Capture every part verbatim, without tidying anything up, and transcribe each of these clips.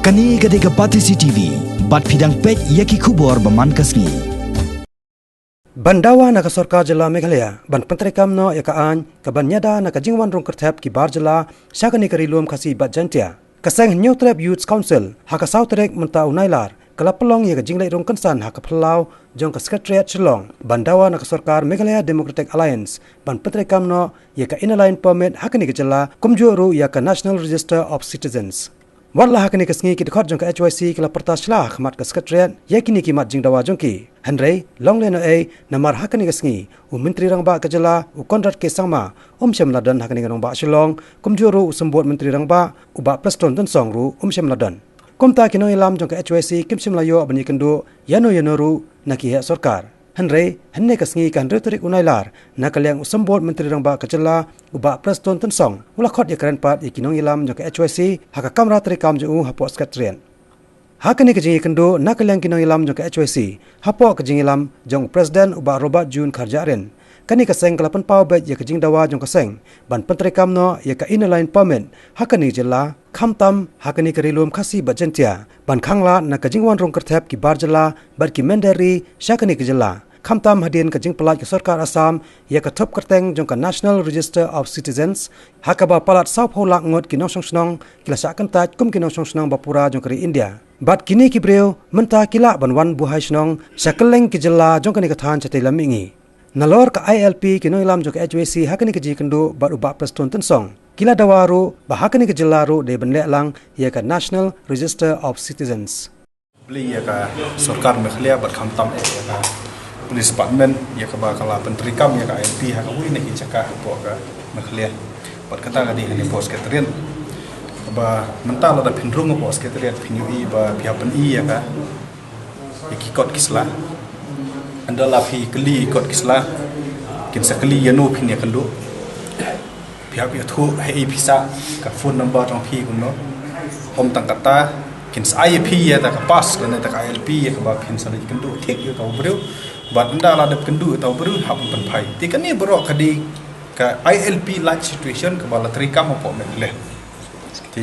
Kane ka dei ka Batesi T V, bad phi dang peit ïa ki khubor ba man ka sngi. Ban dawa na ka sorkar jylla Meghalaya ban pyntreikam noh ïa ka aiñ ka ban ïada na ka jingwan rung kyrthep ki bar jylla sha kane ka Ri Lum Khasi bad Jaiñtia. Ka seng Hynñiewtrep Youth Council ha ka saw tarik mynta u Nailar ka la pynlong ïa ka jingleit rung kynsan ha ka phyllaw jong ka Secretariat Shillong ban dawa na ka sorkar Meghalaya Democratic Alliance ban pyntreikam noh ïa ka Inner Line Permit ha kane ka jylla, kumjuh ruh ïa ka National Register of Citizens. Wat la ha kane ka sngi ki dkhot jong ka H Y C ki la pyrta sla ha khmat ka Secretariat ïa kine ki mat jingdawa jong ki, hynrei long lehnohei namar ha kane ka sngi u Myntri Rangbah ka jylla u Conrad K Sangma um shym la don ha kane ka nongbah Shillong, kumjuh ruh u Symbud Myntri Rangbah u Bah Prestone Tynsong ruh um shym la don. Kumta ki nongïalam jong ka H Y C kim shym la ïoh ban ïakynduh ïano ïano ruh na ki heh sorkar. Hynrei hynne ka sngi ka hynriew tarik u Nailar, na ka liang u Symbud Myntri Rangbah ka jylla u Bah Prestone Tynsong u la khot ïakren pat ïa ki nongïalam jong ka H Y C ha ka kamra treikam jong u hapoh Secretariat. Ha kane ka jingïakynduh na ka liang ki nongïalam jong ka H Y C hapoh ka jingïalam jong u President u Bah Robert June Kharjahrin, kane ka seng ka la pynpaw beit ïa ka jingdawa jong ka seng ban pyntreikam noh ïa ka Inner Line Permit ha kane ka jylla, khamtam ha kane ka Ri Lum Khasi bad Jaiñtia, ban khanglad na ka jingwan rung kyrthep ki bar jylla bad ki mynder ri sha kane ka jylla, khamtam hadien ka jingpyllait ka sorkar Assam ïa ka thup kyrteng jong ka National Register of Citizens, ha kaba palat sawphew lak ngut ki nongshong shnong ki la shah kyntait kum ki nongshong shnong ba pura jong ka ri India. Bad kine ki briew mynta ki lah ban wan buhai shnong sha kylleng ki jylla jong kane ka thaiñ shatei lam mihngi. Nalor ka I L P, ki nongïalam jong ka H Y C ha kane ka jingïakynduh bad u Bah Prestone Tynsong ki la dawa ruh ba ha kane ka jylla ruh dei ban leh lang ïa ka National Register of Citizens. Plie ïa ka sorkar Meghalaya bad khamtam eh ïa ka Police Department ïa kaba ka la pyntreikam ïa ka I L P ha kawei na ki jaka hapoh ka Meghalaya. Bad kata ka dei hangne hapoh Secretariat. Kaba mynta lada phin rung hapoh Secretariat phin ïohi ba phi hap pyni ïa ka ïa ki kot ki sla. Ynda la phi kylli kot ki sla, kin sa kylli ïano phin ïakynduh. Phi hap ïathuh haei phi sah, ka phone number jong phi kumno. Ym tang kata, kin sa ai ïa phi ïa ta ka pass lane ta ka I L P ïa kaba phin sa leit kynduh thik ïa uta u briew. Bad ynda la dep kynduh ïa uta u briew hap pynphai. Te kane baroh ka dei ka I L P like situation kaba la treikam hapoh Meghalaya. Te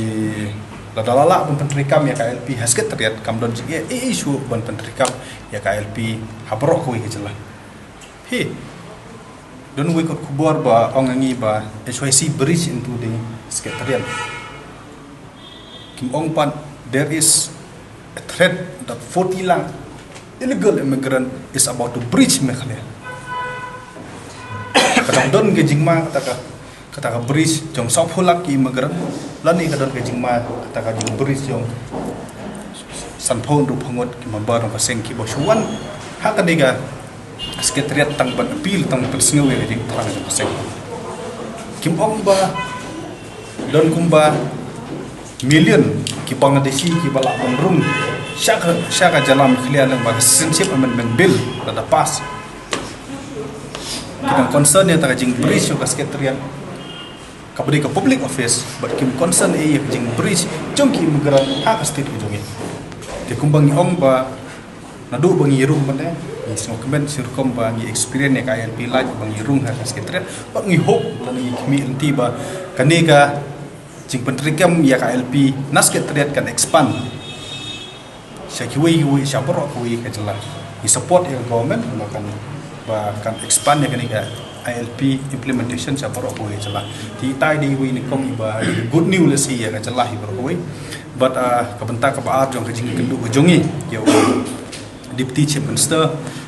lada la lah ban pyntreikam ïa ka I L P ha Secretariat, kam don jingeh ei ei shuh ban pyntreikam ïa ka I L P ha baroh kawei ka jylla. Hi. Don uwei ka khubor ba ong ïa ngi ba H Y C breach into the Secretariat. Kim ong pat there is a threat that forty lakh illegal immigrant is about to breach Meghalaya. Ka dang don ka jingma kata ka, kata ka breach jong sawphew lak ki immigrant, lane ka don ka jingma kata ka jing breach jong sanphew hynriewphew ngut ki member jong ka seng kiba shu wan ha kane ka Secretariat tang ban appeal, tang ban pynsngew ïa ka jingthrang jong ka seng. Kim ong ba don kumba million ki Bangladeshi kiba lah ban rung sha ka, sha ka jylla Meghalaya lyngba ka Citizenship Amendment Bill lada pass. Ki dang concern ïa kata ka jing breach jong ka Secretariat kaba dei ka public office, bad kim concern ei ïa ka jing breach jong ki immigrant ha ka state ka jong ngi. Te kumba ngi ong ba naduh ba ngi rung mynne, ngi sngewkmen shi rukom ba ngi experience ïa ka I L P lait ba ngi rung ha ka Secretariat, bad ngi hope lane ngi khmih lynti ba kane ka jingpyntreikam ïa ka I L P na Secretariat kan expand sha kiwei kiwei, sha baroh kawei ka jylla. Ngi support ïa ka government ba kan, ba kan expand ïa kane ka I L P implementation sha baroh kawei ka jylla. Te itai dei iwei na ki kong iba good news lehse ïa ka jylla hi baroh kawei. Bad, ah, ka bynta kaba ar jong ka jingkynduh ka jong ngi ïa u Deputy Chief Minister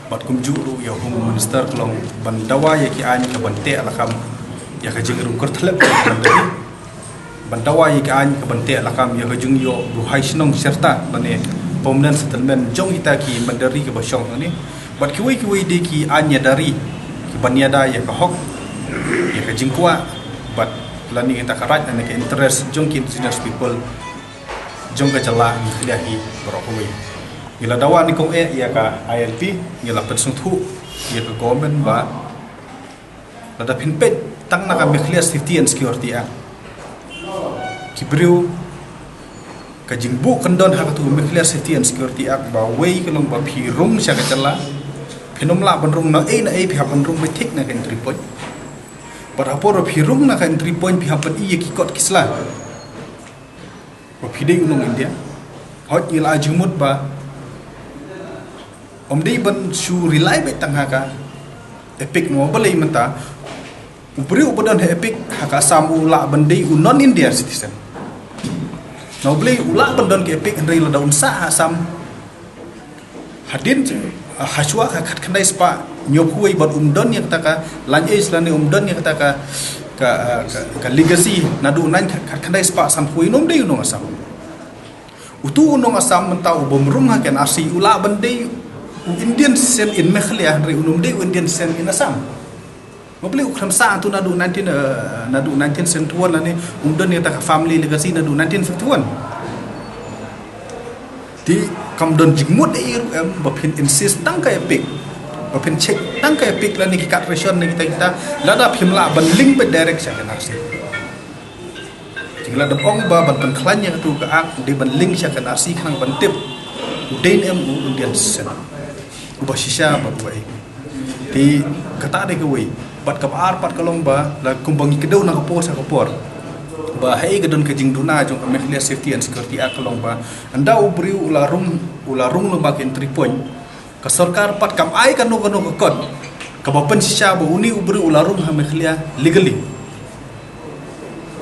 bad kumjuh ruh ïa u Home Minister ka long ban dawa ïa ki aiñ ka ban teh lakam ïa ka jingrung kyrthlep ban dawa ïa ki aiñ ka ban teh lakam ïa ka jingïoh buhai shnong syrta lane permanent settlement jong kita ki mynder ri kiba shong hangne. Bad kiwei kiwei de ki aiñ ïada ri ki ban ïada ïa ka hok, ïa ka jingkwah bad lane kita ka right lane ka interest jong ki indigenous people jong ka jylla Meghalaya hi baroh kawei. Ngi la dawa nyngkong eh ïa ka I L P, ngi la pynsngewthuh ïa ka government ba lada phin peit tang na ka Meghalaya Safety and Security Act, ki briew, ka jingbuh kyndon ha katu ka Meghalaya Safety and Security Act ba wei ka long ba phi rung sha ka jylla, phin ym lah ban rung na ei na ei, phi hap ban rung beit thik na ka entry point. Bad ha por ba phi rung na ka entry point phi hap ban i ïa ki kot ki sla ba phi dei u nong India. Hoi ngi la jingmut ba ym dei ban shu rely beit tang ha ka EPIC, namar balei mynta u briew uba don ha EPIC ha ka Assam u lah ban dei u non India citizen. Namar balei u lah ban don ka EPIC? Hynrei lada un sah ha Assam hadien, ah, hashwa ka khatkhyndai spah hynñiewphew wei bad um don ïa kata ka lineage lane um don ïa kata ka, ka, ah, ka, ka legacy naduh nine khatkhyndai spah sanphew wei, un ym dei u nong Assam. Utu u nong Assam mynta u bym rung ha ka NRC u lah ban dei u Indian citizen in Meghalaya hynrei un ym dei u Indian citizen in Assam. Namar balei? U khlem sah utu naduh nineteen, eh, naduh nineteen seventy-one lane um don ïa kata ka family legacy naduh nineteen fifty-one. Te kam don jingmut ei ruh em ba phin insist tang ka EPIC, ba phin check tang ka EPIC lane ki card ration ne kita kita, lada phim lah ban link beit direct sha ka NRC. Te lada ong ba ban pynkhlaiñ ïa katu ka Act dei ban link sha ka NRC khnang ban tip u dei ne em u Indian citizen, uba shisha bad uba ei. Te kata dei kawei. Bad kaba ar pat ka long ba la kumba ngi kdew na ka por sha ka por ba haei ka don ka jingduna jong ka Meghalaya Safety and Security Act ka long ba ynda u briew u la rung, u la rung lyngba ka entry point, ka sorkar pat kam ai kano kano ka kot kaba pynshisha ba une u briew u la rung ha Meghalaya legally.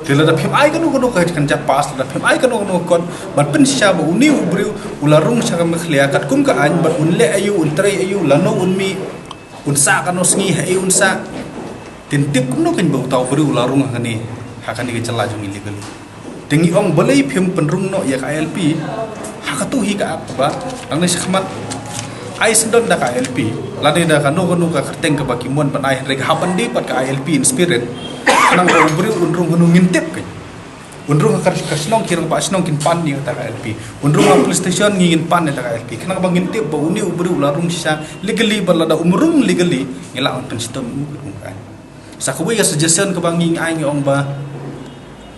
Te lada phim ai kano kano ka kynjat pass, lada phim ai kano kano ka kot ban pynshisha ba une u briew u la rung sha ka Meghalaya katkum ka aiñ, bad un leh aïu, un trei aïu, lano un mih, un sah kano sngi, haei un sah, te tip kumno kein ba uta u briew u la rung ha kane, ha kane ka jylla jong ngi legally? Te ngi ong balei phim pynrung noh ïa ka ILP ha katu hi ka Act ba nangne shakhmat ai sngewdon da ka ILP lane da kano kano ka kyrteng kaba ki mon ban ai, hynrei ka hap ban dei pat ka ILP in spirit. Khnang ba u briew un rung hano ngin tip kein. Un rung ha ka shnong, ki rangbah shnong kin pan ïa kata ka ILP. Un rung ha police station, ngin pan ïa kata ka ILP khnang ba ngin tip ba une u briew u la rung shisha legally, bad lada um rung legally ngi lah ban pynshitom ïa u katkum ka aiñ. Sa kawei ka suggestion kaba ngi ai, ngi ong ba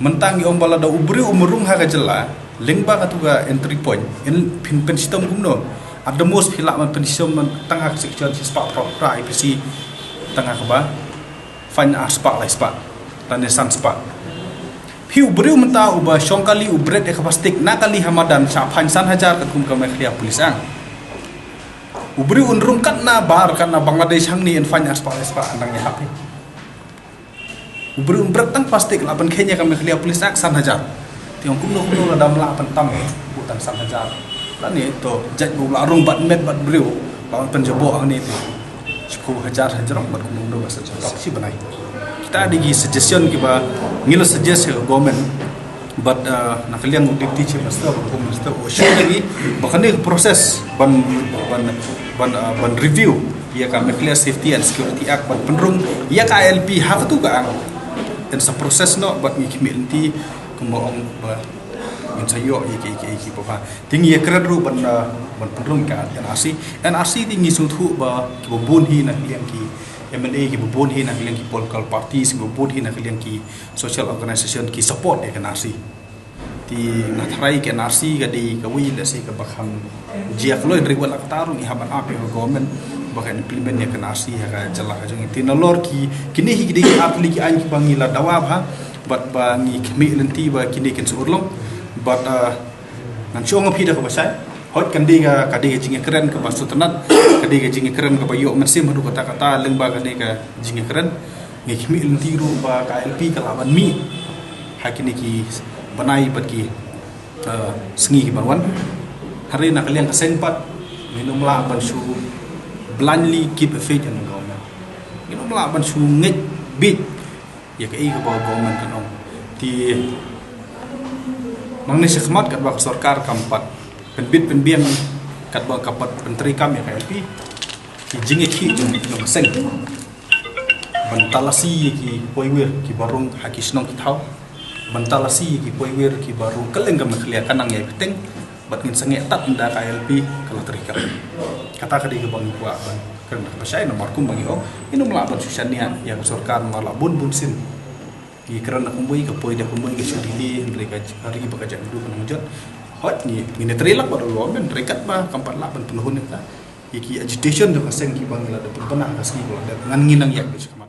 mynta ngi ong ba lada u briew um rung ha ka jylla lyngba katu ka entry point, in phin pynshitom kumno? At the most phi lah ban pynshitom tang ha ka section shispah phra phra IPC, tang ha kaba fine ar spah lai spah lane san spah. Phi u briew mynta uba shong kali u bret ïa ka plastik na kali ha madan, shah fine san hajar katkum ka Meghalaya Police Act. U briew un rung katna bar, katna Bangladesh hangne, in fine ar spah lai spah, nang ïa hap hi. U briew un bret tang plastik lah ban kheiñ ïa ka Meghalaya Police Act san hajar. Te ong kumno kumno lada ym lah ban tam, buh tang san hajar. Lane to jait ba u la rung bad met bad briew, ba un pynjaboh hangne te shiphew hajar hajrong bad kumno kumno ba sa jop shi bnai. Kita dei ki suggestion kiba ngi la suggest ïa ka government. Bad, uh, na ka liang u Deputy Chief Minister bad Home Minister u assure ïa ngi ba kane ka process ban, ban, ban, uh, ban review ïa ka Meghalaya Safety and Security Act, ban pynrung ïa ka ILP ha katu ka Act, yn sa process noh, bad ngi khmih lynti kumba ong ba ngin sa ïoh ïa ki, ïa ki, ïa ki paidbah. Te ngi ïakren ruh ban, uh, ban pynrung ïa ka NRC. NRC te ngi sngewthuh ba kiba bun hi na ka liang ki MLA, kiba bun hi na ka liang ki political parties, kiba bun hi na ka liang ki social organization ki support ïa ka NRC. Te nga tharai ka NRC ka dei kawei lehse kaba kham jia kloi, hynrei wat la katta ruh ngi hap ban ap ïa ka government ba kan implement ïa ka NRC ha ka jylla ka jong ngi. Te nalor ki, kine hi ki dei ki ar tylli ki aiñ kiba ngi la dawa bha, bad ba ngi khmih lynti ba kine kin sa urlong. Bad, uh, ngan shu ong ïa phi da kaba shai, hooid kan dei ka, ka dei ka jingïakren kaba sngewtynnat, ka dei ka jingïakren kaba ïoh mynsiem haduh katta katta lyngba kane ka jingïakren. Ngi khmih lynti ruh ba ka ILP ka lah ban mih ha kine ki bnai bad ki, uh, sngi ki ban wan. Hynrei na ka liang ka seng pat ngin ym lah ban shu blindly keep a faith in the government. Ngin ym lah ban shu ngeit bieit ïa kaei kaba government kan ong. Te nangne shakhmat katba ka sorkar kam pat pynbit pynbiang, katba ka pat pyntreikam ïa ka ILP, ki jingïakhih jong ngi ki nongseng ban talasi ïa ki poiwir kiba rung ha ki shnong ki thaw, ban talasi ïa ki poiwir kiba rung kylleng ka Meghalaya, kan nang ïai bteng. Bad ngin sangeh tad ynda ka ILP ka la treikam. Kata ka dei kaba ngi kwah ban kren da kaba shai, namar kumba ngi ong, ngin ym lah ban shu shaniah ïa ka sorkar namar la bun bun sien ngi kren da kumwei, ka poi da kumwei, ka shu delay, hynrei ka ri ba ka jam du ka nang jot. Hooid ngi, ngin ïatrei lang bad u lawmen, hynrei katba kam pat lah ban pynhun ïa ka, ïa ki agitation jong ka seng kiba ngi la dep pynbna ha ka sngi ba la dep, ngan, ngin nang ïaid beit sha ka